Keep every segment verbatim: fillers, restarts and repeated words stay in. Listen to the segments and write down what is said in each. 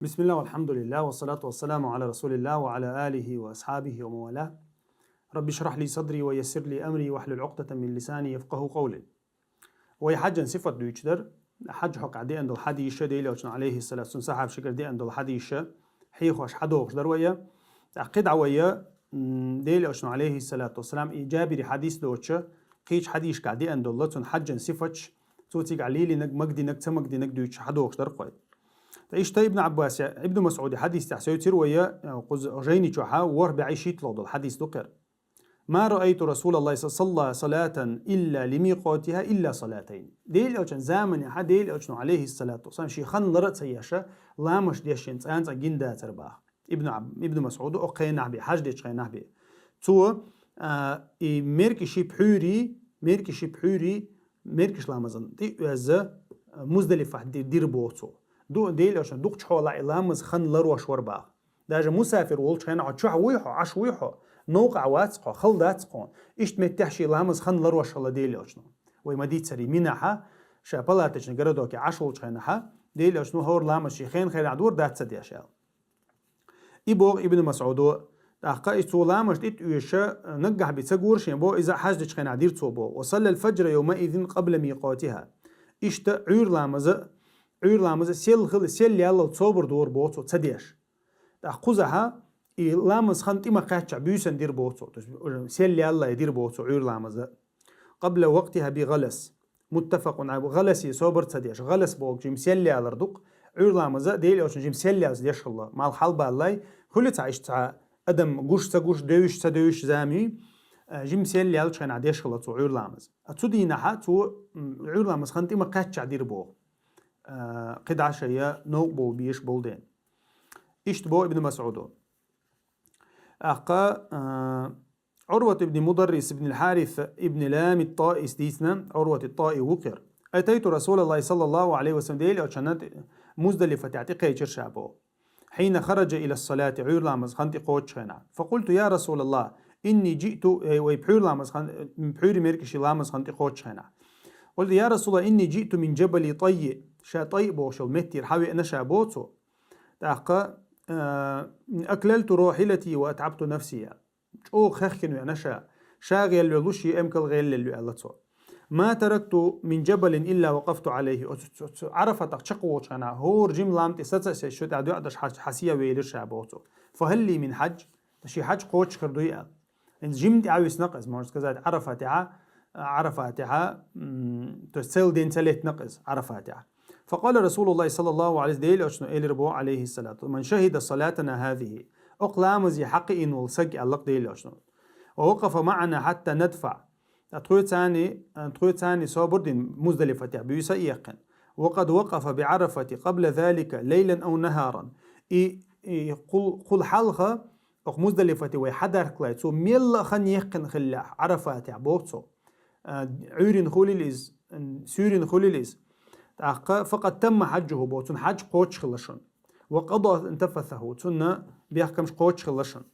بسم الله والحمد لله والصلاة والسلام على رسول الله وعلى آله وأصحابه ومن والاه. رب اشرح لي صدري ويسر لي أمري واحلل عقدة من لساني يفقهوا قولي. Вай хьаджан сифат дуьйцуш дар, хьаджа хьокъехь деана долу хьадисаш, Делан Элчано, алейхиссалату вассалам, сахьабашкара деана долу хьадисаш, хьехош хьадохуш дар вай. ТӀаккха кхидӀа вай, м, Делан Элчано, алейхиссалату вассалам, и Джабири хьадис доцуш, кхечу хьадисашкахь деана долу, цуьнан хьаджан сифаташ, цо цигахь лелийнарг, магадинарг, ца магадинарг дуьйцуш хьадохуш дар вай. Ткъа иштта Ибн Аббас, Ибн Масъуди хьадис тӀехь севцира вай, э, кхуза жайни чохь ворхӀ бӀе шийтталгӀа долу хьадис ду кхера. ما رأيت رسول الله صلى الله عليه وسلم صلى صلاة إلا لميقاتها إلا صلاتين. Делан Элчан заманехь, Делан Элчано, алейхиссалату вассалам, шен хан лар а ца еш, ламазаш деш шена цкъа а гина дацара боху. Ибн Аб-, Ибн Масъуд, окху хенахь бен, хьаджа дечу хенахь бен. Цо, а, и меркиши пхьуьйри, меркиши пхьуьйри, меркиш ламазан тӀе а оьзна, а, Муздалифахь ди-, дира боху цо. Ду-, Делан Элчано дукхачу хьолахь и ламаз хан ларош вара боху. Даже мусафир волчу хенахь хьо чохь вуй хьо, Ӏаш вуй хьо, новкъахь вац хьо, хала дац хьуна. Иштта меттехь шен ламаз хан ларош хилла Делан Элчано. Вай ма-дийццара, Минахь, ша палаточный городокехь Ӏаш волчу хенахь, Делан Элчано хӀора ламаз шен хен-хенахь дора, дац ца деш аьлла. И боху Ибн Масъудо, тӀаккха и цо ламазаш тӀе а оьшуш, наггахь бен ца гора шена боху, иза хьаджа дечу хенахь дира цо боху. وصلى الفجر يومئذ قبل ميقاتها. Иштта Ӏуьйра ламаза, Ӏуьйра ламаза сел хила, сел яллал собар дора боху цо ца деш. ТӀаккха кхузахь и ламаз хан тӀе ма-кхаьччахь буьйсанна дира боху цо. То есть, уже сел яллалц дира боху цо Ӏуьйра ламаза. قبل وقتها بغلس. متفق عليه. ГӀаласе собар ца деш. ГӀалас боху жима сел ялар ду-кх. Ӏуьйра ламаза Делан Элчано жима сел яллалц деш хилла. Малх хьалабаллалц, хуьлу цхьа иштта цхьа адам гуш ца гуш, девзаш ца девзаш замий, а, жима сел яллалц хенахь деш хилла цо Ӏуьйра ламаз. А цу дийнахь цо, м, Ӏуьйра ламаз хан тӀе ма-кхаьччахь дира боху. А, кхидӀа шайна новкъа бовла безаш болу дела. Иштта боху Ибн Масъудо. ТӀаккха, а, Ӏурват ибн Мударрис ибн ал-Хьарис ибн Лам ат-ТӀаис дийцина, Ӏурват ат-ТӀаи ву кхера. أتيت رسول الله صلى الله عليه وسلم, Делан Элчанна тӀе-, Муздалифатехь тӀекхечира ша боху. حين خرج إلى الصلاة, Ӏуьйра ламаз хан тӀе кхочучу хенахь. فقلت: يا رسول الله, إني جئت, э, вай пхьуьйра ламаз хан, пхьуьйра меркиши ламаз хан тӀе кхочучу хенахь. قلت: يا رسول الله, إني جئت من جبل طي, ша ТӀай бохуш йолу меттера хьавеана ша боху цо. ТӀаккха, а, أكللت راحلتي وأتعبت نفسي. ЧӀогӀа хехкина веана ша. Ша гӀелвелла ву, шен эмкал гӀелвелла ву, аьлла цо. ما تركت من جبل إلا وقفت عليه. Оцу, оцу, оцу Ӏарафатах чекхволучу хенахь, хӀора жима лам тӀе саца а сецна, шу тӀехь доӀа деш хьа-, хьан сий велира ша боху цо. فهل لي من حج؟ Шен хьаьж кхочушхир дуй аьлла. ХӀинца жима тӀе Ӏа висна-кх иза, можно сказать, Ӏарафатехь, Ӏарафатехь, м, то есть целый день ца летна-кх иза Ӏарафатехь. فقال رسول الله صلى الله عليه وسلم, Делан Элчано элира боху, алейхиссалату: من شهد صلاتنا هذه. Окху ламазе хьакхиъна волу саг, аьлла-кх Делан Элчано. ووقف معنا حتى ندفع. Ткъа тхоьцанний, тхоьцанний собар дина Муздалифатехь буьйса а яьккхина. وقد وقف بعرفة قبل ذلك ليلا أو نهارا. И, и кхул-, кхул хьалха, окху Муздалифате вай хьадархкале, цо мелла а хан яьккхина хиллехь Ӏарафатехь, боху цо. А, Ӏуьйрина хуьлийла иза, суьйрина хуьлийла иза. ТӀаккха, فقد تم حجه, боху, цуьнан хьаьж кхочуш хилла шуна. وقضى تفثه, цуьнан бехкамаш кхочуш хилла шуна.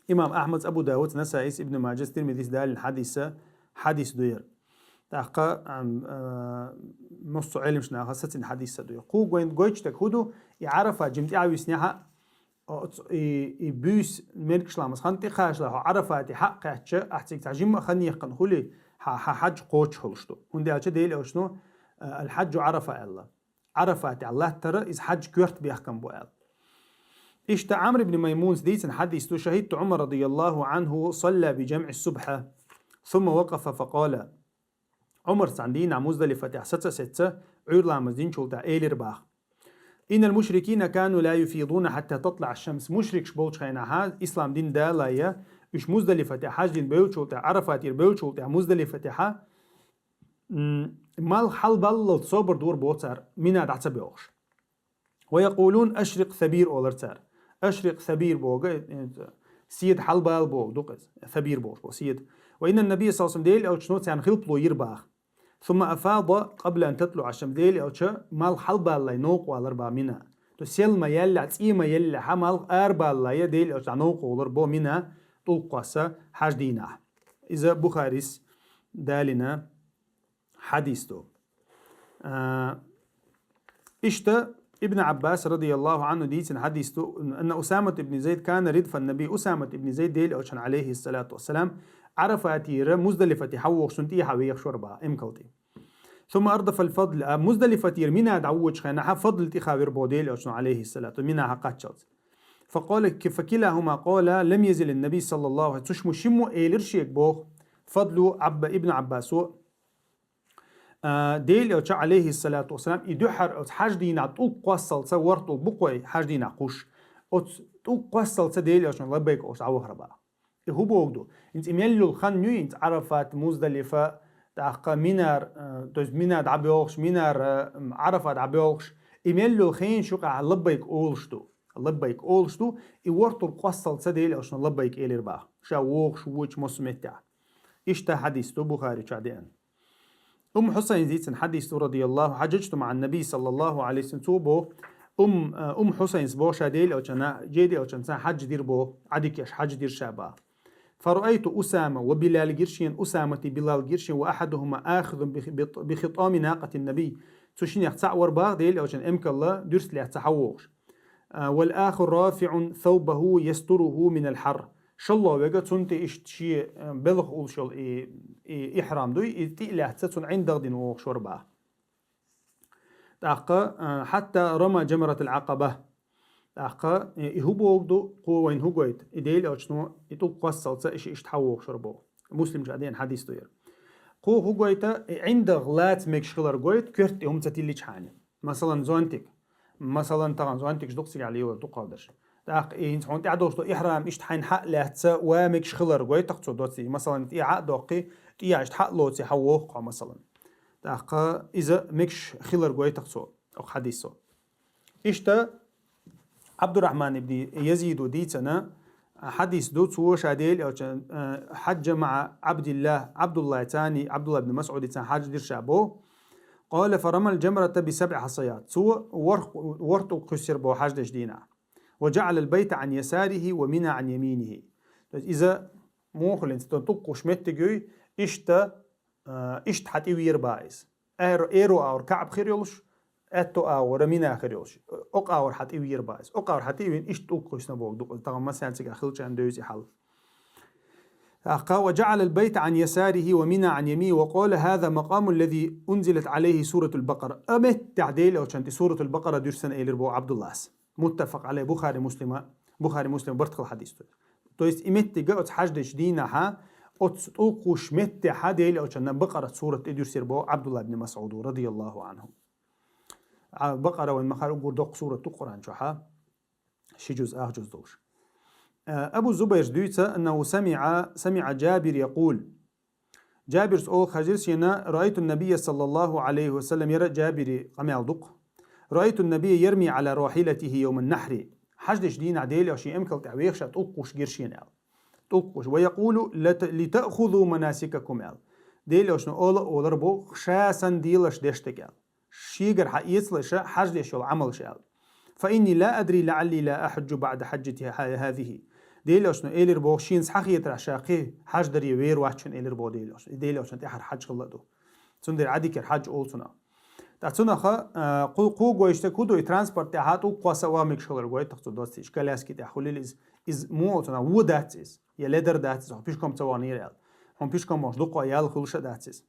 Имам Ахьмада, Абу Дауд, Насаис, Ибн Маджас, Тирмизис далийна хьадиса, хьадис ду яра. ТӀаккха, ам, а, массо а Ӏеламнаха сацийна хьадис ду яра. Кху гой-, гойтуш дерг хӀун ду, и Ӏарафат жима тӀе Ӏа виснехь а, оцу, и, и буьйса меркаш ламаз хан тӀе кхачале хьо Ӏарафате хьакхаьчча, ахь цига цхьа жимма а хан яьккхина хуьлий, хьан, хьан хьаьж кхочуш хуьлуш ду. ХӀунда аьлча Делан Элчано, а, الحج عرفة аьлла. Ӏарафате Ӏа латтар иза хьаьж коьрта бехкам бу аьлла. Иштта Ӏамр ибн Маймуна дийцина хьадис ду: شهدت عمر رضي الله عنه صلى بجمع الصبح ثم وقف فقال. Ӏумара цхьана дийнахь Муздалифатехь саца а сецна, Ӏуьйра ламаз динчул тӀаьхьа элира боху: إن المشركين كانوا لا يفيضون حتى تطلع الشمس. Мушрикаш болчу хенахь, ислам дин далале, уьш Муздалифатехь хьаьж дина бевллачул тӀаьхьа, Ӏарафате бевллачул тӀаьхьа, Муздалифатехь, м, малх хьалабаллалц собар дора боху цара, Мина дӀа ца боьлхуш. ويقولون أشرق ثبير олура цара. Ашрикъ сабир боху, э, седа хьалабала боху ду-кх иза. Сабир бохуш боху седа. وإن النبي صلى الله عليه وسلم, Делан Элчано царна хилпало йира боху. ثم أفاض قبل أن تطلع الشمس. Делан Элча малх хьалабаллале новкъа валара боху Мина. То есть сел ма яьллехь, цӀе ма еллехь, хьан малх арабаллале Делан Элча дӀа новкъа волура боху Мина, тӀулг кхосса хьаьж дийнахь. Иза Бухарис далийна хьадис ду. А, иштта, Ибн Аббас, радияллаху анху, дийцина хьадис ду, анна Усамат ибн Зайд кана ридфан наби, Усамат ибн Зайд Делан Элчан, алейхи салату вассалам, Арафатера Муздалифате хьавогӀуш, цунна тӀехьа вехаш вар бах, эмкал тӀе. Сумма ардафа аль-Фадл, а Муздалифатера Мина дӀаводача хана, Фадл тӀехьа вир бо Делан Элчано, алейхи салату, Мина хьакхаччалца. Факъала ки-, факилахума къала, лам язил ан-наби саллаллаху алейхи, цу шиммо элира шега бох, Фадлу Абба, Ибн Аббасо, а, Делан Элча, алейхи салату вассалам, и дуьххьара оцу хьаж дийнахь тӀулг кхоссалца, ворхӀ тӀулг бу-кх вай хьаж дийнахь кхуссуш, оцу тӀулг кхоссалца Делан Элчано лаббайк олуш дӀавахар бах. И хӀун боху ду? ХӀинца и мел йолу хан ю, хӀинца Арафат, Муздалифа, тӀаккха Минар, э, то есть Мина дӀабоьлхуш, Минар, э, Арафа дӀабоьлхуш, и мел йолу хенаш юкъахь лаббайк олуш ду. Лаббайк олуш ду, и ворхӀ тӀулг кхоссалца Делан Элчано лаббайк элира бах, ша вогӀуш воцчу массо а меттехь. Иштта хьадис ду Бухари чохь деана. Умм Хьусайн дийцина хьадис ду, радияллаху, хьаджаджту маӀан наби саллаллаху алейхи ва саллам, цо бо, Умм, э, Умм Хьусайнс бо, ша Делан Элчана, Делан Элчанца хьаджа дир бо, Ӏадикеш хьаджа дир ша бах. Фараайту Усама ва Билал гира шена, Усамати Билал гира шена, ва ахадухума ахизун би, би, би хитами накъатин наби. Цу шинех цхьаъ вар бах Делан Элчан эмкалла дуьрста лаьцна хьавогӀуш. А, вал ахару рафиӀун саубаху ястуруху минал хьар. ШолгӀа вега цунна тӀе иштта шен, а, белха уллуш йолу и, и ихьрам дуй, и тӀе а лаьцна цунна ӀиндагӀ дина вогӀуш вар бах. ТӀаккха, а, хьатта рама джамратал Ӏакъаба. ТӀаккха, э, и хӀун боху ду, кхо вайна хӀун гойту? И Делан Элчано, и тӀулг кхоссалца, и ши иштта хьавогӀуш вар боху. Муслим чохь деана хьадис ду яра. Кхо хӀун гойту, и ӀиндагӀ лаца мегаш хилар гойту, коьрта тӀе хӀума ца тилличхьана. Масалан, зонтик. Масалан, тахана зонтикаш дукха цигахь лелор ду кхалдарш. ТӀаккха и хӀинца хьуна тӀаьхьа долуш долу ихьрам иштта хьайна хьа а лаьцна, ва мегаш хилар гойту-кх цо доций. Масалан, тӀехьа а доккхий, тӀехьа иштта хьа а лоций, хьавогӀу-кх хьо, масалан. ТӀаккха иза мегаш хилар гойту-кх цо, окху хьадисо. Иштта Абдуррахман ибн Язиду дийцина хьадис ду, цо ша Делан Элчан, э, хьаджа маӀа Абдилла, Абдуллай цани, Абдулла ибн МасӀуди цан хьаджа дир ша бо. Къала фарамал джамрата би сабӀи хьасаят. Цо ворхӀ, ворхӀ тӀулг кхуьссира бо хьадждеш дийнахь. Ва джаӀалал байта Ӏан ясарихи ва Мина Ӏан яминихи. То есть иза муха линца, то тӀулг кхуш меттиг юй, иштта, а, иштта хьан тӀе вийр баха иза. Эро, эро агӀор КаӀб хир йолуш, аьтто агӀора Мина хир йолуш. Окъ агӀор хьан тӀе вийр баха иза. Окъ агӀор хьан тӀе вийна иштта тӀулг кхуьссина боху ду, тахана масех цигахь хилчарна девза и хьал. ТӀаккха ва джаӀалал байта Ӏан ясарихи ва Мина Ӏан яминихи ва къала хаза макъаму ллази унзилат Ӏалайхи суратул Бакъара. А меттехь Делан Элчан тӀе суратул Бакъара дуьрсина элира боху Абдуллас. Муттафакъ Ӏалай, Бухари Муслима, Бухари Муслима барт хила хьадис ду. То есть и меттига оцу хьадждечу дийнахьа, оцу тӀулг кхуш меттехьа Делан Элчанна Бакъара сурат тӀе дуьрсира боху Абдулла ибн МасӀуду, радияллаху анху. А Бакъара вайн махара уггар доккха сурат ду Къуръан чохьа. Ши жуз, ах жуз долуш. Э, Абу Зубайрс дуьйца, аннаху самиӀа, самиӀа Джабир якъул. Джабирс олу хазир шена, раайту набия саллаллаху Ӏалайхи ва саллам, яра Джабири къамел ду-кх. Раайту набия ярми Ӏала рахьилатихи йовман нахьри. Хьадждеш дийнахь Делан Элча шен эмкал тӀехь вехаш тӀулг кхуш гира шена аьлла. ТӀулг кхуш. Ва якъулу лата-, литаъхузу манасикакум аьлла. Делан Элчано ола а олар боху, ша санна делаш деш дерг аьлла. Шегара хьан эцалаш хьадждеш йолу Ӏамалш аьлла. Фа инни ла адри лаӀалли ла ахьуджу баӀда хьаджати хьа-, хьазихи. Делан Элчано элира боху, шена схьахетарехь ша кхин хьадждаре вер вац шуна элира боху Делан Элчано. Делан Элчанна тӀаьхьара хьаджа хилла а ду. Цундела Ӏадикера хьаджа олу цунах. ТӀаккха цунах, а, кху-, кху гойшта кху ду и транспорт тӀехьа тӀулг кхосса а ван мегаш хилар гойту-кх цу доцций. Коляски тӀехь хуьлийла иза. Иза муха цунах вон дац иза. Я ледар дац иза, хьо пешком ца вахнера аьлла. Хьуна пешком вахнаш дукха ял хуьлуш а дац иза.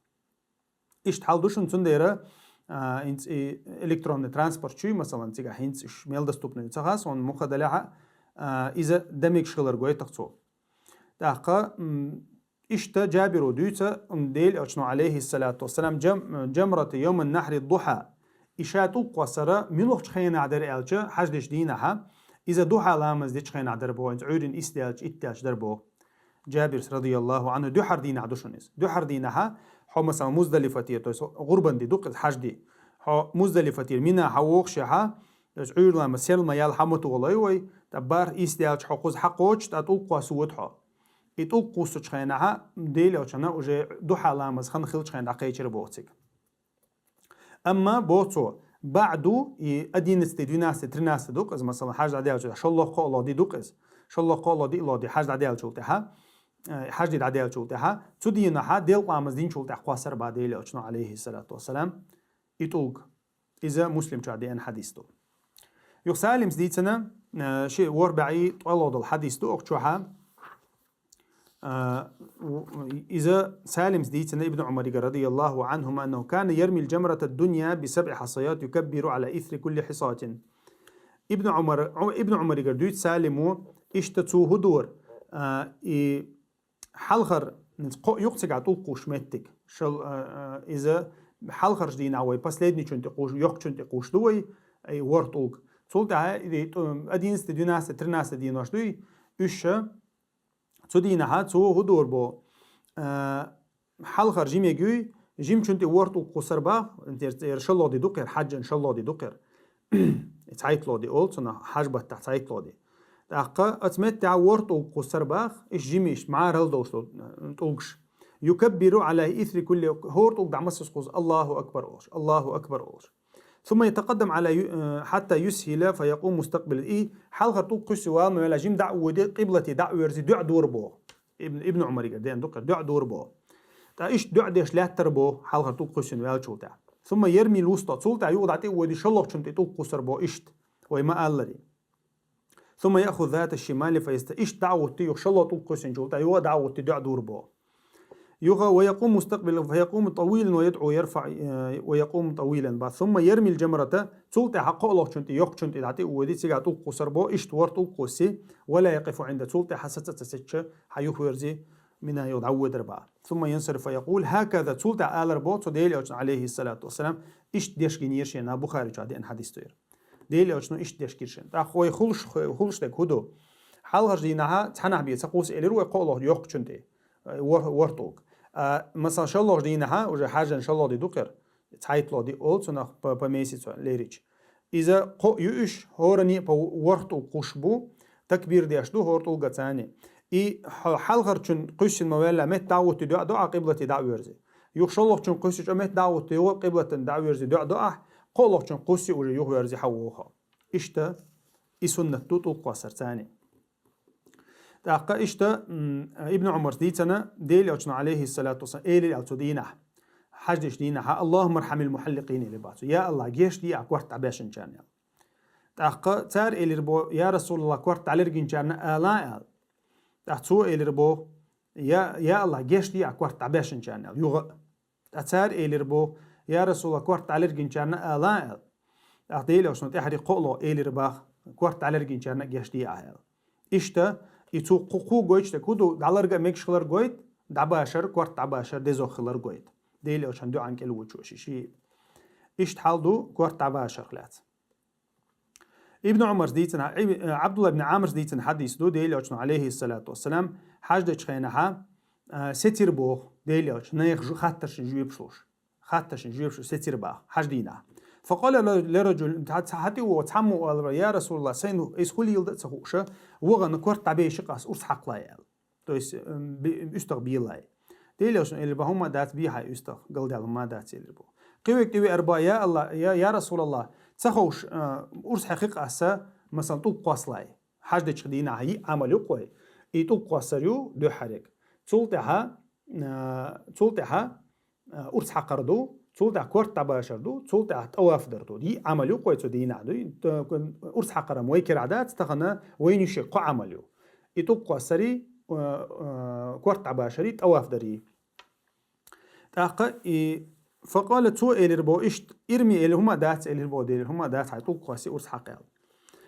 Иштта хьал ду шуна, цундела, а, инц-, и электронный транспорт чуй, масалан, цигахь хӀинца уьш мел доступный ю ца хаьа, сон муха далехьа, а, иза дан мегаш хилар гойту-кх цо. ТӀаккха, м, иштта Джабиро дуьйца, м, Делан Элчано, Ӏалайхи салату вассалам, джам-, джамрата йовман нахьри духьа. И ша тӀулг кхоссар муьлхачу хенахь дара аьлча, хьадждеш дийнахьа, иза духьа ламаз дечу хенахь дара боху, хӀинца Ӏуьйрин ис даьлча, итт даьлча дара боху. Джабирс, радияллаху анху, дуьхьара дийнахь ду шуна иза. Дуьхьара дийнахьа, хьо, масалан, Муздалифате, то есть гӀурбан де ду-кх иза, хьаджди. Хьо Муздалифатера Мина хьавогӀушехьа, то есть Ӏуьйра ламаз, селма ял хьа ма тухалой вай, ткъа барх ис даьлча хьо кхуза хьакхочуш, ткъа тӀулг кхосса воьду хьо. И тӀулг кхуссучу хенахьа, Делан Элчанна уже духьа ламаз хан хилча хенахь дӀакхечира боху цига. Амма боху цо, баӀду, и одиннадцатый, двенадцатый, тринадцатый ду-кх иза, масалан, хьаджа дӀадаьллачул, шолгӀа-кхоалгӀа де ду-кх иза. ШолгӀа-кхоалгӀа, диъалгӀа де хьаджа дӀадаьллачул тӀаьхьа, э, хьаджди дӀадаьллачул тӀаьхьа, цу дийнахьа Делан ламаз динчул тӀаьхьа кхоссар бах Делан Элчано, Ӏалайхи салату вассалам, и тӀулг. Иза Муслим чохь деана хьадис ду. Юха Салимс дийцина, э, ши ворхӀ бӀаьи ткъолгӀа дола хьадис ду оха чухьа. Э, у-, иза Салимс дийцина Ибн Умаригара, радияллаху анхума, аннаху кана ярмил джамратад дунья би сабӀи хьасаят юкаббиру ала исри кулли хьисатин. Ибн Умар, Ибн Умаригара дуьйцу Салиму, иштта цо хӀу дора, э, и хьалхара, кхо юкъа цигахь тӀулг кхуссуш меттиг. Шал, а, а, иза хьалхарчу дийнахь вай последничун тӀе кхуссуш, йоккхачун тӀе кхуссуш ду вай, и ворхӀ тӀулг. Цул тӀаьхьа и тӀу-, одиннадцатый, двенадцатый, тринадцатый денош дуй, уьш ша, цу дийнахьа цо хӀу дора бо, а, хьалхара жимег юй, жимчун тӀе ворхӀ тӀулг кхуссар бах, яра шаллох де ду кхера, хьаджан шаллох де ду кхера. ЦхьайтталгӀа де олу цунах, хьажа баттахь цхьайтталгӀа де. ТӀаккха оцу меттехь ворхӀ тӀулг кхуссар бах, иш жимиш, мӀарал долуш долу, э, тӀулгаш. Юкаббиру ала исри кулли, хӀора тӀулг дӀа массо кхузза, Аллаху акбар олуш, Аллаху акбар олуш. Сумма ятакъаддам ала ю-, э, хьатта юсхила фа якъум мустакъбил. И хьалхара тӀулг кхуьссина вала ма ваьлла, жима дӀа а воьди, къиблате дӀа а верзи, дуьӀа дора боху. Ибн, Ибн Умаригара деана ду кхера, дуьӀа дора боху. ТӀаккха иштта дуьӀа деш лаьттара боху, хьалхара тӀулг кхуьссина ваьллачул тӀаьхьа. Сумма ярмил вуста, цул тӀаьхьа юха дӀа тӀе а воьди, шаллохчун тӀе тӀулг кхуссар боху иштта. Вай ма аллари. Сумма яхуз зата шимали фа яста-, иштта дӀа а гӀутти, юха шаллох тӀулг кхуьссинчул тӀаьхьа, юха дӀа а гӀутти, дуьӀа дора боху. Юха ва якъум мустакъбил, фа якъум тӀавилан ва ядӀу ярфа, э, ва якъум тӀавилан ба. Сумма ярмил джамрата, цул тӀаьхьа кхоалгӀачун тӀе, йоккхачун тӀе дӀа тӀе а воьди, цигахь тӀулг кхуссар боху, иштта ворхӀ тӀулг кхусси, ва ла якъифу Ӏинда, цул тӀаьхьа саца а ца сецча, хьан юха верзи, Мина юха дӀавоьдар боху. Сумма янсариф фа якъул, хӀаказа, цул тӀаьхьа алар боху, цу Делан Элчано, алейхиссалату вассалам, иштта деш гинера шена, Бухари чохь деана хьадис ду яра. Делан Элчано иштта деш гира шена. ТӀаккха вай хуьлуш, хуьлуш дерг хӀу ду? Хьалхарчу дийнахьа цхьаннахь бен ца кхуссу элира вай кхоалгӀа йоккхачун тӀе, вор-, ворхӀ тӀулг. А, масала, шаллохчу дийнахьа, уже хьаджан шаллох де ду кхера, цхьайтталгӀа де олу цунах по, по месяцу лерича. Иза кхоъ ю уьш, хӀоранна а по ворхӀ тӀулг кхуссуш бу, такбир деш ду хӀора тӀулгаца цхьаьна. И хьо-, хьалхарчун кхуьссина ма ваьлла, метта дӀа а гӀутти дуьӀа до ахь, къиблате дӀа а верзи. Юха шолгӀачун кхуьссича, метта дӀа а гӀутти юха къиблатана дӀа а верзи дуьӀа до ахь, кхоалгӀачун кхуссий уже юха верзи хьан воху. Иштта и суннат ду тӀулг кхоссар цхьаьна. ТӀаккха иштта, м, Ибн Умарс дийцина, Делан Элчано, алейхиссалату вассалам, элира аьлла цу дийнахь, хьадждечу дийнахьа, «Аллахумма архьамил мухьалликъин», — элира боху цо. Я Аллах, геч де ахь корта дӀабаьшначарна аьлла. ТӀаккха цара элира боху, я Расулаллах, корта дӀалергинчарна ала аьлла. ТӀаккха цо элира боху, я, я Аллах, геч де ахь корта дӀабаьшначарна аьлла, юха а. Ткъа цара элира боху, я Расулаллах, корта дӀалергинчарна ала аьлла. ТӀаккха Делан Элчано тӀаьхьарий кхоалгӀа элира боху, корта дӀалергинчарна геч де ахь аьлла. Иштта, и цу кху-, кху гойтуш дерг хӀу ду, дӀаларга а мегаш хилар гойту, дӀабашар, корта дӀабашар дезох хилар гойту. Делан Элчан дуьӀан кӀел вучу ши, ши. Иштта хьал ду корта дӀабашарх лаьцна. Ибн Умарс дийцина, Иб-, Абдулла ибн Амрс дийцина хьадис ду, Делан Элчано, алейхиссалату вассалам, хьадждечу хенахьа, а, сецира боху, Делан Элча, нехан жу-, хаттаршна жоьпаш луш. Хаттаршна жоьпаш луш сецира боху, хьадждийнахь. Факъала ла-, лираджул, цхьа, цхьа хьатӀе вогӀу, цхьаммо аьлла, я Расулаллах, сайна иза хӀу леладо а ца хууш, вахана корта дӀабеши-кх ас, урс хьакхалай аьлла. То есть, м, би-, уьстагӀ белай. Делан Элчано элира боху, хӀумма дац, бе хьайн уьстагӀ, галдаьлла хӀумма дац, элира боху. Кхин верг тӀевеара боху, я Аллах, я, я Расулаллах, ца ховш, а, урс хьекхи-кх ас, масала, тӀулг кхоссале. Хьадждечу дийнахьа йиъ Ӏамал ю-кх вай. И тӀулг кхоссар ю дуьххьарерг. Цул тӀаьхьа, а, цул тӀаьхьа, а, урс хьакхар ду, цул тӀаьхьа корта дӀабашар ду, цул тӀаьхьа тӀаваф дар ду. Йиъ Ӏамал ю-кх вай цу дийнахьа дуй. Т-, урс хьакхар-м вай кирахь дац, тахана вайна ю шег кхо Ӏамал ю. И тӀулг кхоссарий, а, а, корта дӀабашарий, тӀаваф дарий. ТӀаккха и факъала, цо элира боху иштта, ирми, элира, хӀумма дац, элира боху Делан Элчано, хӀумма дац, хьайн тӀулг кхосси, урс хьакха аьлла.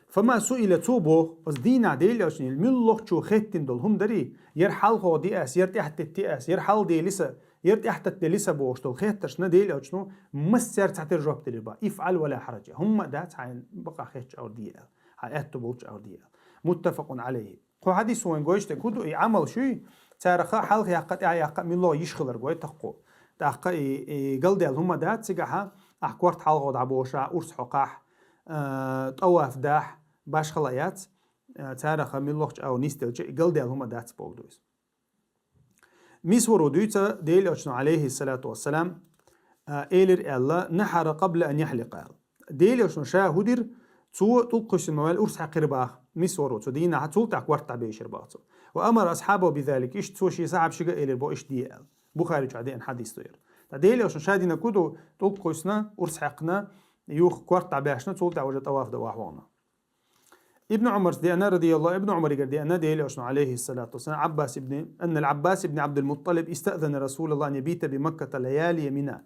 Фама суила, цо боху, оцу дийнахь Делан Элчанал муьлххачо хеттина долу хӀума дарий, яра хьалхо де ас, яра тӀаьхьатетте ас, яра хьалха дели сан, яра тӀаьхьатетте дели сан бохуш долу хеттаршна Делан Элчано массаьрга цхьатера жоп делира боху. Ифъал ва ла хьарадж. ХӀумма а дац, хьайна бакъахь хетча Ӏур де аьлла. Хьан аьтто болчу Ӏур де аьлла. Муттафакъун Ӏалайхи. Кху хьадисо вайна гойтуш дерг хӀу ду, и Ӏамал шуй, царах хьалха яккха, тӀаьхьа яккха муьлхха йиш хилар гойту-кх кху. ТӀаккха и, и галдаьлла хӀумма дац цигахьа, ахь корта хьалха дӀабоша, урс хьокхахь, а, тӀаваф дахь, башхала яц, а, царах муьлххачу Ӏур нисделча, и галдаьлла хӀумма дац бохург ду иза. Мисваро дуьйцу Делан Элчано, алейхиссалату вассалам, а, элира аьлла, нахьара къабла ан яхьликъа аьлла. Делан Элчано ша хӀу дира, цо тӀулг кхуьссина ма ваьлла урс хьаькхира боху, Мисваро цу дийнахьа, цул тӀаьхьа корта дӀабешира боху цо. Ва амара асхьабаху бизалик, иштта цо шен сахьабашка а элира боху, иштта де аьлла. Бухари чохь деана хьадис ду яра. Ткъа Делан Элчано ша дина хӀу ду, тӀулг кхуьссина, урс хьаькхна, юха корта дӀабаьшна, цул тӀаьхьа уже тӀаваф дан охьавахана. Ибн Ӏумарс деана, радияллаху, Ибн Ӏумаригара деана, Дела Элчано, алейхиссалату вассалам, Аббас ибн, أن العباس بن عبد المطلب استأذن رسول الله أن يبيت بمكة ليالي منى.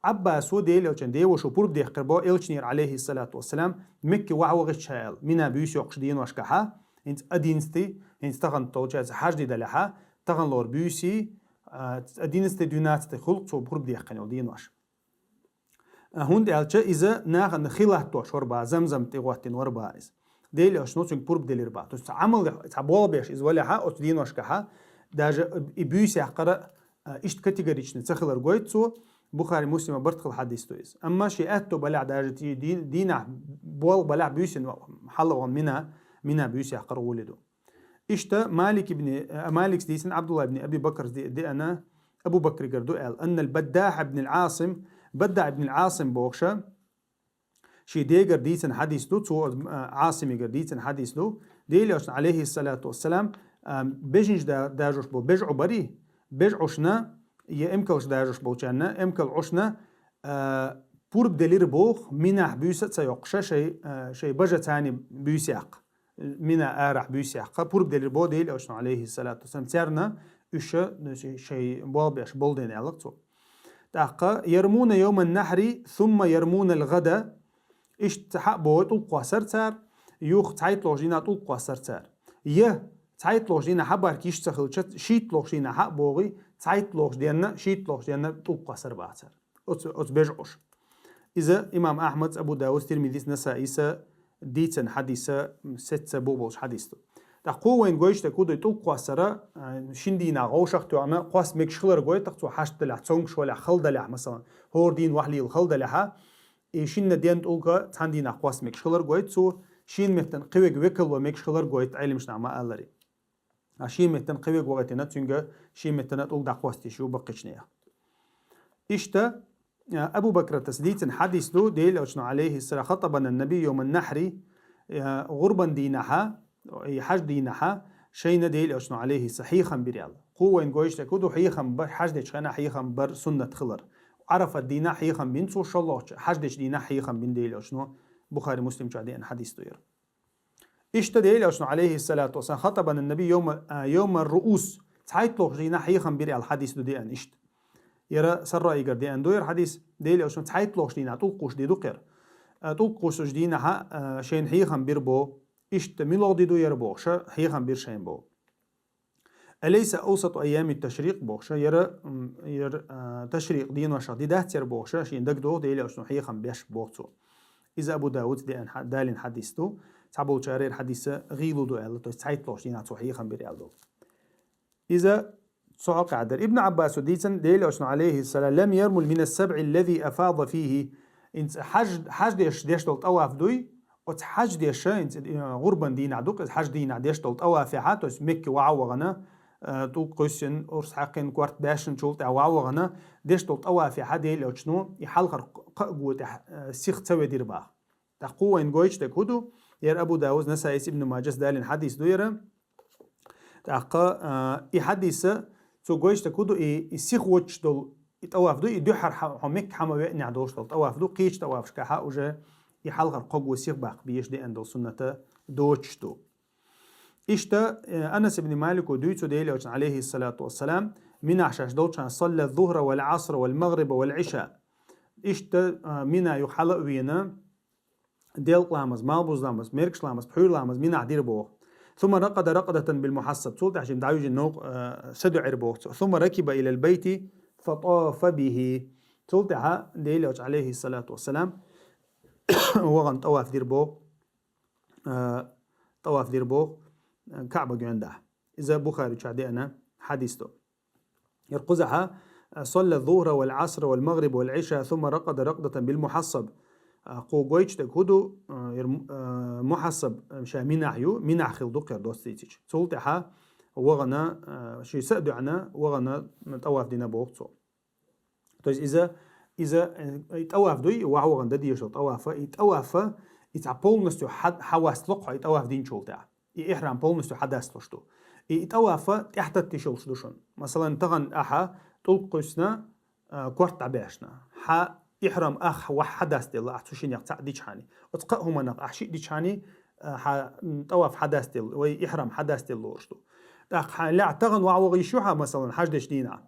Ӏаббасо Дела Элчан девошо пурба дехкар бо Элчанера, алейхиссалату вассалам, Мекке вахьа вагӀача аьл, Мина буьйса йоккхуш деношкахьа, хӀинца одиннадцатый, хӀинца тахан толчаьца хьаж ди далехьа, тахан лор буьйси, а, одиннадцатый, двенадцатый хул цо пурба дехкан йола денош. А, хӀунда аьлча иза нахана хи латтош вар баха, Замзам тӀе гӀоттина вар баха иза. Дела Элчано цунга пурба делир баха. То есть цхьа Ӏамал, цхьа болх беш иза валехьа, оцу деношкахьа, даже и буьйса яккхара, а, иштта категоричный ца хилар гойту цо, Бухари, Муслима барт хила хьадис ду иза. Амма шен аьтто балехь, даже ти дин-, дийнахь болх балехь буьйсина хьалаван Мина, Мина буьйса яккхара гӀоли ду. Иштта Малик ибн, э, Маликс дийцина Абдулла ибн Аби Бакрс де-, деана, Абу Бакригара ду аьлла. أن البداح بن العاصم, Бадда ибн Ӏасим бохуша, шен дегара дийцина хьадис ду, цо, э, Ӏасимигара дийцина хьадис ду. Дела Элчано, алейхиссалату вассалам, а, бежанаш да-, дажош болу бежа Ӏу барий, бежа Ӏушна, я эмкалш дажош болчарна, эмкал Ӏушна, а, пурба делира боху, Минахь буьйса а ца йоккхуша, шай, а, шай бажа царна буьйса яккха. Мина арахь буьйса яккха, пурба делира боху Дела Элчано, алейхиссалату вассалам, царна уьш шай болх беш болу ден аьлла цо. ТӀаккха يرمون يوم النحر ثم يرمون الغد, иштта хьа а боху тӀулг кхоссар цара, юха цхьайтталгӀачу дийнахь тӀулг кхоссар цара. Я цхьайтталгӀачу дийнахь хьабарг йиш ца хилча, шийтталгӀачу дийнахь хьа а бохий, цхьайтталгӀачу денна, шийтталгӀачу денна тӀулг кхоссар баха цара. Оцу, оцу бежа Ӏуш. Иза имам Ахьмадс, Абу Давудс, Тирмизис, Насаис дийцина хьадиса, сецца бу болуш хьадис ду. ТӀаккха кхо вайна гойтуш дерг хӀун ду, тӀулг кхоссара, а, шин дийнахь вовшах а тоьхна, кхосса мегаш хилар гойту, тӀаккха цо хьашт далехь, цомгуш валехь, хала далехь, масалан, хӀора дийна вахьлийла хала далехьа, и шинна ден тӀулга цхьана дийнахь кхосса мегаш хилар гойту цо, шен меттана кхин верг векалло мегаш хилар гойту, Ӏелимаш наха ма-аллара. А шен меттана кхин верг вахийтина, цуьнга шен меттана тӀулг дӀакхостийш ю баккхийчу нехан. Иштта, а, Абу Бакратас дийцина хьадис ду, Дела Элчано, алейхиссалам, خطبنا النبي يوم النحر, а, гӀурбан дийнахьа, и хьаж дийнахьа, шайна Дела Элчано, алейхиссалам, хьехам бира аьлла. Кхо вайна гойтуш дерг хӀун ду, хьехам бар, хьаж дечу хенахь хьехам бар суннат хилар. Ӏарафат дийнахь хьехам бина цо, шолгӀачу хьаж дечу дийнахь хьехам бина Дела Элчано, Бухари, Муслимчохь деана хьадис ду яра. Иштта Дела Элчано, алейхиссалату вассалам, خطبنا النبي يوم, а, يوم الرؤوس, цхьайтталгӀачу дийнахь хьехам бира аьлла хьадис ду деана иштта. Яра Сарраигара деана ду яра хьадис, Дела Элчано цхьайтталгӀачу дийнахь тӀулг кхуссуш ди ду кхера. А, тӀулг кхуссуш дийнахьа, а, шайна хьехам бира бо, иштта муьлха ди ду яра бохуша, хьехам бира шайна бо. أليس أوسط أيام التشريق бохуша, яра, м, яра, а, ташрикъ деношах ди дац яра бохуша, шен дагадогӀу Дела Элчано хьехам беш боху цо. Иза Абу Давудс деана хьа-, далийна хьадис ду. Цхьаболчара яра хьадиса гӀийла ду аьлла, то есть цхьайтталгӀачу дийнахь цо хьехам бира аьлла ду. Иза цу хьокъехь дара. Ибн Ӏаббасо дийцина, Дела Элчано, алейхиссалам, لم يرمل من السبع الذي أفاض فيه. Инца хьаж, хьаж деш, деш долу тӀаваф дуй, оцу хьаж деша, хӀинца, э, гӀурбан дийнахь ду-кх иза, хьаж дийнахь деш долу тӀавафехьа, то есть Мекке вахьа вахана, э, тӀулг кхуьссина, урс хьаькхина, корта баьшначул тӀаьхьа вахьа вахана, деш долу тӀавафехьа Дела Элчано и хьалхара кхаа го тӀехь, э, сиха ца ведира баха. ТӀаккха кхо вайна гойтуш дерг хӀун ду, яра Абу Давудс, Насаис, Ибн Маджас далийна хьадис ду яра. ТӀаккха, а, и хьадиса цо гойтуш дерг хӀун ду, и, и сиха воцуш долу и тӀаваф ду, и дуьххьара хьо, хьо Мекка хьа ма веанехь долуш долу тӀаваф ду, кхечу тӀавафашкахьа уже и хьалхара кхо го сиха баккха безаш деана долу сунната доцуш ду. Иштта, э, Анас ибн Малико дуьйцу Дела Элчано, алейхиссалату вассалам, Минахь шаьш долчхьана صلى الظهر والعصر والمغرب والعشاء. Иштта, а, Мина юха хьала а вена, делкъа ламаз, малбуза ламаз, мергаш ламаз, пхьуьйра ламаз Минахь дира боху. ثم رقد رقدة بالمحصب. Цул тӀаьхьа шен дӀавижина новкъа, а, са дуьхьира боху цо. ثم ركب إلى البيت فطاف به. Цул тӀаьхьа Дела Элча, алейхиссалату вассалам, вахана тӀаваф дира боху, а, тӀаваф дира боху, а, Каъба гоьндахь. Иза Бухари чохь деана хьадис ду. Яра кхузахьа, а, صلى الظهر والعصر والمغرب والعشاء ثم رقد رقدة بالمحصب. А, кхо гойтуш дерг хӀун ду, а, яра, а, Мухьассаб, а, ша Минахь ю, Минахь хилла ду кхера доцца дийцича. Цул тӀаьхьа вахана, а, ши са а дуьхьана, вахана тӀаваф дина боху цо. То есть иза, иза, э, и тӀаваф дуй, и вахьа вахана дан дезаш долу тӀавафа, и тӀавафа, и цхьа полностью хьа-, хьаваст локху хьо и тӀаваф динчул тӀаьхьа. И ихьрам полностью хьадасталуш ду. И, и тӀавафа тӀаьхьататтиш йолуш ду шуна. Масалан, тахана ахьа тӀулг кхуьссина, а, корта дӀабаьшна. Хьа ихьрам ах вахь хьадастаделла, ахь цу шинех цхьаъ дичхьани. Оцу кхаа хӀуманах ахь шиъ дичхьани, а, хьа, м, тӀаваф хьадастел, вай ихьрам хьадастел лоруш ду. ТӀаккха хьа лаьа тахана ваха вогӀийша хьа, масалан, хьаж дечу дийнахь.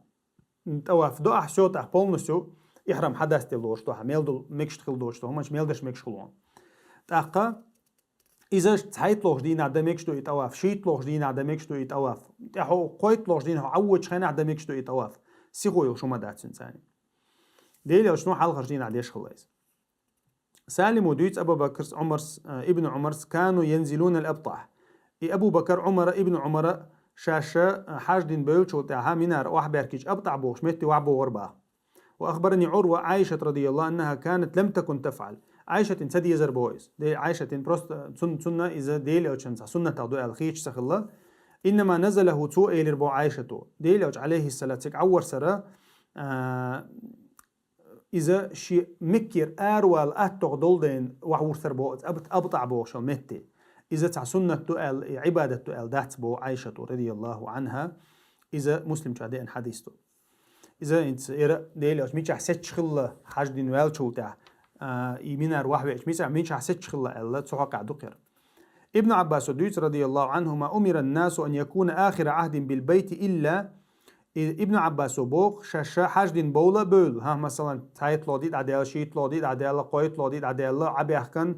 М, тӀаваф до ахь, всё, тӀаккха полностью ихьрам хьадастел лоруш ду хьа, мел долу мегаш хила доцуш ду, хӀуманаш мел деш мегаш хуьлу хьуна. ТӀаккха иза цхьайтталгӀачу дийнахь дан мегаш ду и тӀаваф, шийтталгӀачу дийнахь дан мегаш ду и тӀаваф, тӀаьхьо кхойтталгӀачу дийнахь Ӏавочу хенахь дан мегаш ду и тӀаваф. Сихо йолуш хӀума дац цуьнан царна. Делан Элчано хьалхарчу дийнахь деш хилла иза. Салимо дуьйцу Абу Бакрс, Ӏумарс, а, Ибн Ӏумарс, кану янзилуна ал-АбтахӀ. И Абу Бакр, Ӏумара, Ибн Ӏумара шаьш, а, хьаж дина бевллачул тӀаьхьа Минара охьабаьхкича АбтахӀ бохуш метте охьабогӀура боху. Ва ахбарани Ӏурва Ӏайшат радияллаху анхӀа канат лам такун тафӀал. Ӏайшатина ца дезара боху иза. Де, Ӏайшатина просто цун-, цунна иза Делан Элчанан цхьа суннатах ду аьлла хеташ ца хилла. Иннама назала лахӀу, цо элира боху Ӏайшато. Делан Элча, Ӏалайхиссалату, цига Ӏаварсара, а, иза шен Меккера аравала аттагӀа долу дайна охьавуьрсара боху, Аб-, АбтахӀ бохуш йолу метте. Иза цхьа суннат ду аьлла, и Ӏибадат ду аьлла дац боху Ӏайшато, радияллаху анхӀа. Иза Муслим чохь деана хьадис ду. Иза хӀинца эра Делан Элча мичахь сецча хилла хьаж дина ваьллачул тӀаьхьа, а, и Минара охьавеача, мичахь, мичахь сецча хилла аьлла, цу хьокъехь ду-кх хӀара. Ибн Ӏаббасо дуьйцу, радияллаху анхӀума, умира ан-насу ан якуна ахира Ӏахьдин бил-байти илла, и Ибн Ӏаббасо боху, шаьш хьаж дина бовла а бевлла, хӀа, масалан, цхьайтталгӀа де дӀадаьлла, шийтталгӀа де дӀадаьлла, кхойтталгӀа де дӀадаьлла, Ӏабаьхкина,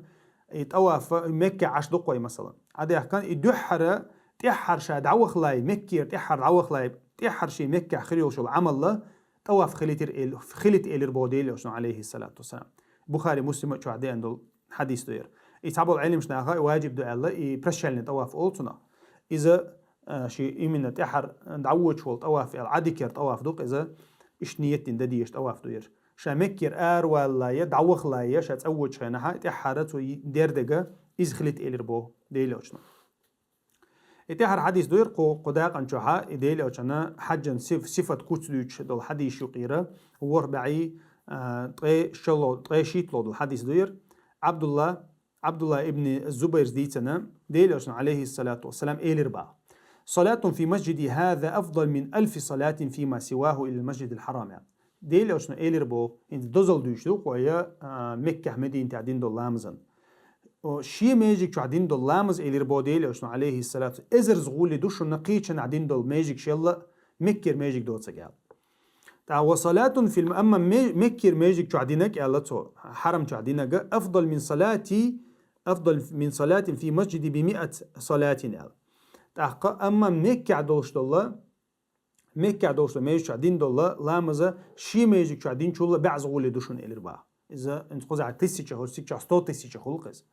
и тӀаваф Меккехь Ӏаш ду-кх вай, масалан. Ӏадаьхкина, и дуьххьара, тӀаьххьара ша дӀавахале, Меккера тӀаьххьара дӀавахале, тӀаьххьара шен Меккехь хир йолуш йолу Ӏамал, тӀаваф хилийтира эл-, хилийта элира боху Делан Элчано, Ӏалайхиссалату вассалам. Бухари, Муслима чохь деана долу хьадис ду хӀара. И цхьаболу Ӏеламнаха и ваджиб ду аьлла, и прощальный тӀаваф олу цунах. Иза, а, шен именно тӀаьххьара дӀавочу волу тӀаваф аьлла, Ӏадикера тӀаваф ду-кх иза, иштта ниет дина дан дезаш тӀаваф ду хӀара. Ша Меккера аравалале, дӀавахале, ша цӀа вочу хенахь, тӀаьххьара цо и-, дердига иза хилийта элира боху Делан Элчано. И тӀаьххьара хьадис ду хӀара кху, кху дакъан чохь, и Делан Элчанан хьаджан сиф-, сифат куц дуьйцуш долу хьадисаш юкъера, ворхӀ бӀе, а, ткъе шолгӀа, ткъе шийтталгӀа долу хьадис ду хӀара. Ӏабдулла, Ӏабдулла ибн Зубайрс дийцина, Делан Элчано, Ӏалайхиссалату вассалам, элира боху: «Салатун фи масджиди хӀаза афдал мин алфи салатин фима сиваху илал масджидил хьарам», – аьлла. Делан Элчано элира боху, хӀинца дозалла дуьйцуш ду-кх вай, а, Меккехь, Мединатехь дина долу ламазан. О, шен межиг чохь дина долу ламаз элира боху Делан Элчано, Ӏалайхиссалату, эзарза гӀоле ду шуна кхечанхьа дина долу межигашла Меккера межиг доцург аьлла. ТӀаккха ва салатун фил, амма ме-, Меккера межиг чохь динарг аьлла цо, хьарам чохь динарг, афдал мин салати, афдал мин салатин фи масджиди би миат салатин аьлла. ТӀаккха амма Меккехь долуш долу Меккехь долуш долу межиг чохь дина долу ламаза шен межиг чохь динчул баьзза гӀоле ду шуна элира боху. Иза, хӀинца кхузахь тысяча хуьлу, цига чохь сто тысяча хуьлу-кх иза.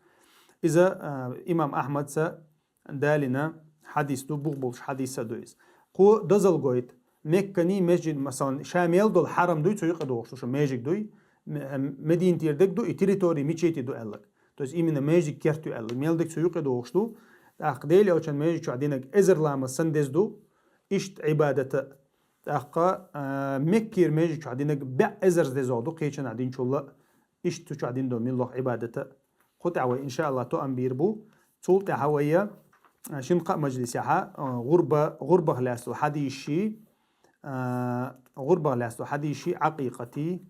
Иза, а, имам Ахьмадца далийна хьадис ду, бух болуш хьадис а ду иза. Кхо дозалла гойту. Мекканий, межиг, масалан, ша мел долу хьарам дуй, цу юкъа догӀуш ду шу межиг дуй, М-, Мединатера дерг ду, и территори мечети ду аьлларг. То есть именно межиг керт ю аьлларг. Мел дерг цу юкъа догӀуш ду. ТӀаккха Делан Элчанан межиг чохь динарг эзар ламаз санна деза ду, иштта Ӏибадата. ТӀаккха, а, Меккера межиг чохь динарг баьзза эзарза дезагӀа ду, кхечанхьа динчул иштта цу чохь дина долу муьлхха Ӏибадата. Кху тӀехь вай, иншааллахӀ, тоам бийр бу. Цул тӀаьхьа вай, а, шина-кхаа мажлисехь, а, гӀурба-, гӀурбах лаьцна долу хьадисаш, а, гӀурбах лаьцна долу хьадисаш, Ӏакъикъатий,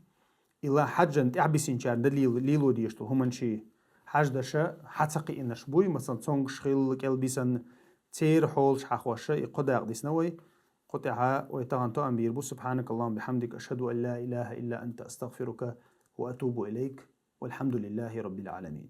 ила хьаджан тӀаьхьабисинчарна дан лел-, лело дезаш долу хӀуманаш, хьадждаша хьа ца кхиънарш буй, масалан, цомгаш хилла, кӀел бисина, церан хьолаш хьахош, и кхо дакъа дисна вай. Кху тӀехь вай тахана тоам бийр бу. Субхьанакаллахумма бихьамдика, ашхаду ан ла илаха илла анта, астагфирука ва атубу илайк. Валхьамдулиллахи раббил Ӏаламин.